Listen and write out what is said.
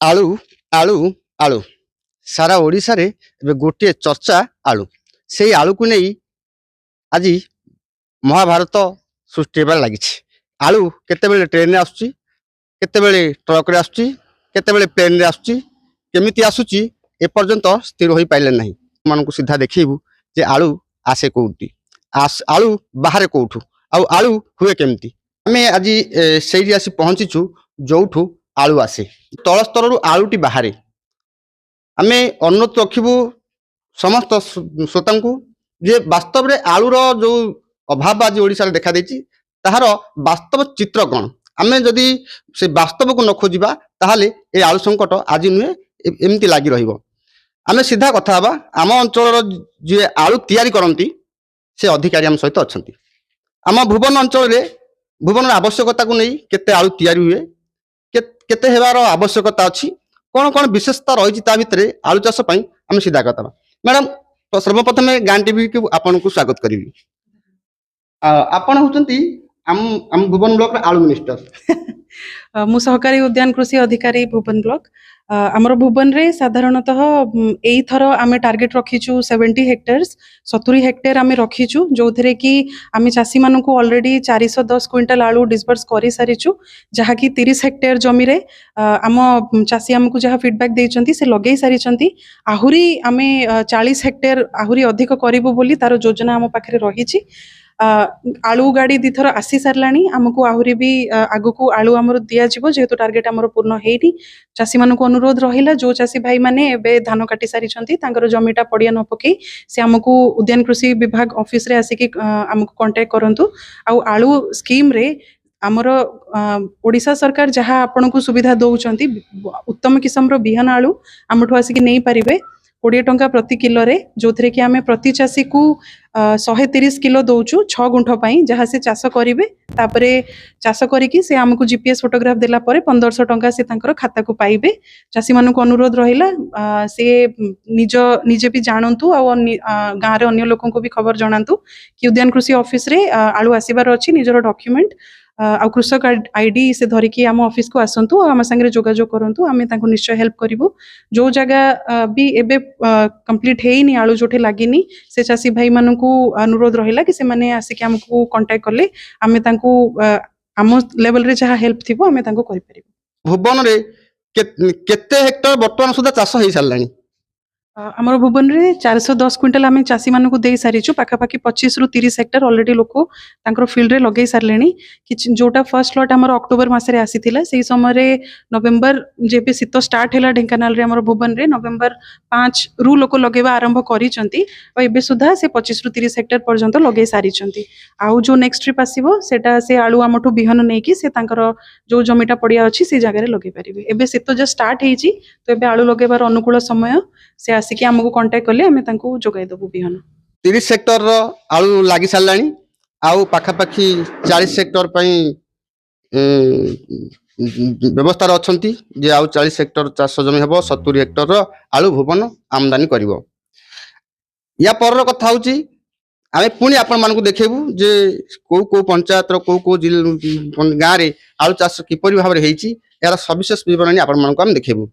ଆଳୁ, ଆଳୁ, ଆଳୁ। ସାରା ଓଡ଼ିଶାରେ ଏବେ ଗୋଟିଏ ଚର୍ଚ୍ଚା, ଆଳୁ। ସେଇ ଆଳୁକୁ ନେଇ ଆଜି ମହାଭାରତ ସୃଷ୍ଟି ହେବାରେ ଲାଗିଛି। ଆଳୁ କେତେବେଳେ ଟ୍ରେନରେ ଆସୁଛି, କେତେବେଳେ ଟ୍ରକରେ ଆସୁଛି, କେତେବେଳେ ପ୍ଲେନରେ ଆସୁଛି, କେମିତି ଆସୁଛି ଏପର୍ଯ୍ୟନ୍ତ ସ୍ଥିର ହୋଇପାରିଲେ ନାହିଁ। ମାନଙ୍କୁ ସିଧା ଦେଖେଇବୁ ଯେ ଆଳୁ ଆସେ କୋଉଠି, ଆଳୁ ବାହାରେ କୋଉଠୁ ଆଉ ଆଳୁ ହୁଏ କେମିତି। ଆମେ ଆଜି ସେଇଠି ଆସି ପହଞ୍ଚିଛୁ ଯୋଉଠୁ ଆଳୁ ଆସେ, ତଳ ସ୍ତରରୁ ଆଳୁଟି ବାହାରେ। ଆମେ ଅନୁରୋଧ ରଖିବୁ ସମସ୍ତ ଶ୍ରୋତାଙ୍କୁ ଯେ ବାସ୍ତବରେ ଆଳୁର ଯୋଉ ଅଭାବ ଆଜି ଓଡ଼ିଶାରେ ଦେଖାଦେଇଛି, ତାହାର ବାସ୍ତବ ଚିତ୍ର କ'ଣ? ଆମେ ଯଦି ସେ ବାସ୍ତବକୁ ନ ଖୋଜିବା, ତାହେଲେ ଏ ଆଳୁ ସଙ୍କଟ ଆଜି ନୁହେଁ, ଏମିତି ଲାଗି ରହିବ। ଆମେ ସିଧା କଥା ହେବା, ଆମ ଅଞ୍ଚଳର ଯିଏ ଆଳୁ ତିଆରି କରନ୍ତି ସେ ଅଧିକାରୀ ଆମ ସହିତ ଅଛନ୍ତି। ଆମ ଭୁବନ ଅଞ୍ଚଳରେ ଭୁବନର ଆବଶ୍ୟକତାକୁ ନେଇ କେତେ ଆଳୁ ତିଆରି ହୁଏ, କେତେ ହେବାର ଆବଶ୍ୟକତା ଅଛି, କ'ଣ କ'ଣ ବିଶେଷତା ରହିଛି ତା ଭିତରେ ଆଳୁ ଚାଷ ପାଇଁ, ଆମେ ସିଧା କଥା ହେବା। ମ୍ୟାଡ଼ାମ, ସର୍ବପ୍ରଥମେ ଗାଁ ଟିଭିକୁ ଆପଣଙ୍କୁ ସ୍ୱାଗତ କରିବି। ଆପଣ ହେଉଛନ୍ତି ଆମ ଭୁବନ ବ୍ଲକର ଆଳୁ ମିନିଷ୍ଟର। ମୁଁ ସହକାରୀ ଉଦ୍ୟାନ କୃଷି ଅଧିକାରୀ, ଭୁବନ ବ୍ଲକ। ଆମର ଭୁବନରେ ସାଧାରଣତଃ ଏଇଥର ଆମେ ଟାର୍ଗେଟ ରଖିଛୁ 70 ହେକ୍ଟର୍ସ, 70 ହେକ୍ଟର ଆମେ ରଖିଛୁ, ଯୋଉଥିରେ କି ଆମେ ଚାଷୀମାନଙ୍କୁ ଅଲରେଡି 410 କୁଇଣ୍ଟାଲ ଆଳୁ ଡିସବର୍ସ କରିସାରିଛୁ, ଯାହାକି 30 ହେକ୍ଟର ଜମିରେ ଆମ ଚାଷୀ ଆମକୁ ଯାହା ଫିଡବ୍ୟାକ୍ ଦେଇଛନ୍ତି, ସେ ଲଗେଇ ସାରିଛନ୍ତି। ଆହୁରି ଆମେ 40 ହେକ୍ଟର ଆହୁରି ଅଧିକ କରିବୁ ବୋଲି ତାର ଯୋଜନା ଆମ ପାଖରେ ରହିଛି। ଆଳୁ ଗାଡ଼ି ଦିଥର ଆସି ସାରିଲାଣି। ଆମକୁ ଆହୁରି ବି ଆଗକୁ ଆଳୁ ଆମର ଦିଆଯିବ, ଯେହେତୁ ଟାର୍ଗେଟ ଆମର ପୂର୍ଣ୍ଣ ହେଇନି। ଚାଷୀମାନଙ୍କୁ ଅନୁରୋଧ ରହିଲା, ଯୋଉ ଚାଷୀ ଭାଇମାନେ ଏବେ ଧାନ କାଟି ସାରିଛନ୍ତି, ତାଙ୍କର ଜମିଟା ପଡ଼ିଆ ନ ପକେଇ ସେ ଆମକୁ ଉଦ୍ୟାନ କୃଷି ବିଭାଗ ଅଫିସରେ ଆସିକି ଆମକୁ କଣ୍ଟାକ୍ଟ କରନ୍ତୁ। ଆଉ ଆଳୁ ସ୍କିମ୍ରେ ଆମର ଓଡ଼ିଶା ସରକାର ଯାହା ଆପଣଙ୍କୁ ସୁବିଧା ଦଉଛନ୍ତି, ଉତ୍ତମ କିସମର ବିହନ ଆଳୁ ଆମଠୁ ଆସିକି ନେଇପାରିବେ 20 ଟଙ୍କା ପ୍ରତି କିଲୋରେ, ଯୋଉଥିରେ କି ଆମେ ପ୍ରତି ଚାଷୀକୁ 130 କିଲୋ ଦଉଛୁ 6 ଗୁଣ୍ଠ ପାଇଁ, ଯାହା ସେ ଚାଷ କରିବେ। ତାପରେ ଚାଷ କରିକି ସେ ଆମକୁ ଜିପିଏସ୍ ଫଟୋଗ୍ରାଫ ଦେଲା ପରେ 1500 ଟଙ୍କା ସେ ତାଙ୍କର ଖାତାକୁ ପାଇବେ। ଚାଷୀମାନଙ୍କୁ ଅନୁରୋଧ ରହିଲା, ସେ ନିଜ ନିଜେ ବି ଜାଣନ୍ତୁ ଆଉ ଗାଁରେ ଅନ୍ୟ ଲୋକଙ୍କୁ ବି ଖବର ଜଣାନ୍ତୁ କି ଉଦ୍ୟାନ କୃଷି ଅଫିସରେ ଆଳୁ ଆସିବାର ଅଛି। ନିଜର ଡକ୍ୟୁମେଣ୍ଟ ଆଉ କୃଷକ ଆଇଡି ସେ ଧରିକି ଆମ ଅଫିସକୁ ଆସନ୍ତୁ ଆଉ ଆମ ସାଙ୍ଗରେ ଯୋଗାଯୋଗ କରନ୍ତୁ। ଆମେ ତାଙ୍କୁ ନିଶ୍ଚୟ ହେଲ୍ପ କରିବୁ। ଯୋଉ ଜାଗା ବି ଏବେ କମ୍ପ୍ଲିଟ ହେଇନି, ଆଳୁ ଯୋଉଠି ଲାଗିନି, ସେ ଚାଷୀ ଭାଇମାନଙ୍କୁ ଅନୁରୋଧ ରହିଲା କି ସେମାନେ ଆସିକି ଆମକୁ କଣ୍ଟାକ୍ଟ କଲେ ଆମେ ତାଙ୍କୁ ଆମ ଲେଭେଲରେ ଯାହା ହେଲ୍ପ ଥିବ ଆମେ ତାଙ୍କୁ କରିପାରିବୁ। ଭୁବନରେ କେତେ ହେକ୍ଟର ବର୍ତ୍ତମାନ ସୁଦ୍ଧା ଚାଷ ହେଇସାରିଲାଣି? ଆମର ଭୁବନରେ 410 କୁଇଣ୍ଟାଲ ଆମେ ଚାଷୀମାନଙ୍କୁ ଦେଇ ସାରିଛୁ। ପାଖାପାଖି 25ରୁ 30 ହେକ୍ଟର ଅଲରେଡି ଲୋକ ତାଙ୍କର ଫିଲ୍ଡରେ ଲଗେଇ ସାରିଲେଣି। କିଛି ଯୋଉଟା ଫର୍ଷ୍ଟ ଲଟ୍ ଆମର ଅକ୍ଟୋବର ମାସରେ ଆସିଥିଲା, ସେଇ ସମୟରେ ନଭେମ୍ବର ଯେବେ ଶୀତ ଷ୍ଟାର୍ଟ ହେଲା ଢେଙ୍କାନାଳରେ, ଆମର ଭୁବନରେ ନଭେମ୍ବର 5ରୁ ଲୋକ ଲଗେଇବା ଆରମ୍ଭ କରିଛନ୍ତି ଆଉ ଏବେ ସୁଦ୍ଧା ସେ 25ରୁ 30 ହେକ୍ଟର ପର୍ଯ୍ୟନ୍ତ ଲଗେଇ ସାରିଛନ୍ତି। ଆଉ ଯୋଉ ନେକ୍ସଟ ଟ୍ରିପ୍ ଆସିବ, ସେଟା ସେ ଆଳୁ ଆମଠୁ ବିହନ ନେଇକି ସେ ତାଙ୍କର ଯୋଉ ଜମିଟା ପଡ଼ିଆ ଅଛି ସେଇ ଜାଗାରେ ଲଗେଇ ପାରିବେ। ଏବେ ଶୀତ ଜଷ୍ଟ ଷ୍ଟାର୍ଟ ହେଇଛି, ତ ଏବେ ଆଳୁ ଲଗେଇବାର ଅନୁକୂଳ ସମୟ। ସେ ଆସିକି ଆମକୁ କଣ୍ଟାକ୍ଟ କଲେ ଆମେ ତାଙ୍କୁ ଯୋଗାଇ ଦେବୁ ବିହନ। 30 ହେକ୍ଟରର ଆଳୁ ଲାଗି ସାରିଲାଣି ଆଉ ପାଖାପାଖି 40 ହେକ୍ଟର ପାଇଁ ବ୍ୟବସ୍ଥାରେ ଅଛନ୍ତି ଯେ ଆଉ 40 ହେକ୍ଟର ଚାଷ ଜମି ହେବ, 70 ହେକ୍ଟରର ଆଳୁ ଭୁବନ ଆମଦାନୀ କରିବ। ୟା ପରର କଥା ହେଉଛି, ଆମେ ପୁଣି ଆପଣମାନଙ୍କୁ ଦେଖେଇବୁ ଯେ କୋଉ କୋଉ ପଞ୍ଚାୟତର କୋଉ କୋଉ ଗାଁରେ ଆଳୁ ଚାଷ କିପରି ଭାବରେ ହେଇଛି, ଏହାର ସବିଶେଷ ବିବରଣୀ ଆପଣମାନଙ୍କୁ ଆମେ ଦେଖେଇବୁ।